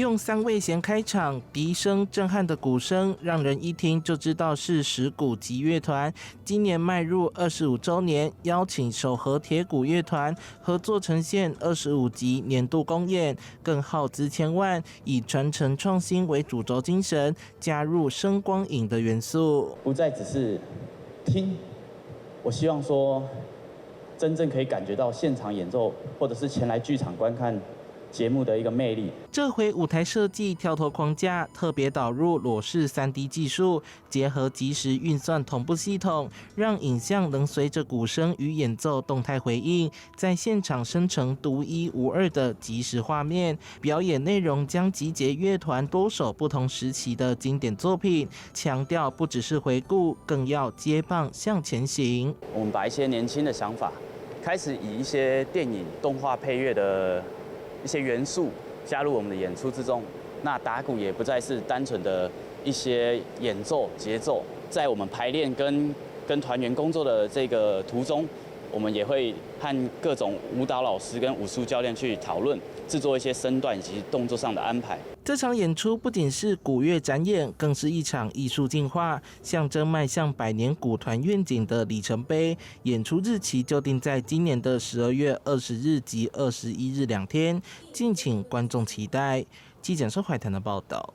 用三味弦開場，笛聲震撼的鼓聲，讓人一聽就知道是石鼓擊樂團。今年邁入25週年，邀請守和鐵鼓樂團合作呈現25集年度公演，更耗資千萬，以傳承創新為主軸精神，加入聲光影的元素。不再只是聽，我希望說，真正可以感覺到現場演奏，或者是前來劇場觀看節目的一個魅力。這回舞台設計跳脫框架，特別導入裸視3D 技術，結合即時運算同步系統，讓影像能隨着鼓聲與演奏動態回應，在現場生成獨一無二的即時畫面。表演內容將集結樂團多首不同時期的經典作品，強調不只是回顧，更要接棒向前行。我們把一些年輕的想法，開始以一些電影動畫配樂的一些元素加入我們的演出之中，那打鼓也不再是單純的一些演奏節奏，在我們排練跟團員工作的這個途中，我們也會和各種舞蹈老師跟武術教練去討論，製作一些身段以及動作上的安排。這場演出不僅是鼓樂展演，更是一場藝術進化，象徵邁向百年鼓團願景的里程碑。演出日期就定在今年的12月20日及21日2天，敬請觀眾期待。記者蘇懷騰的報道。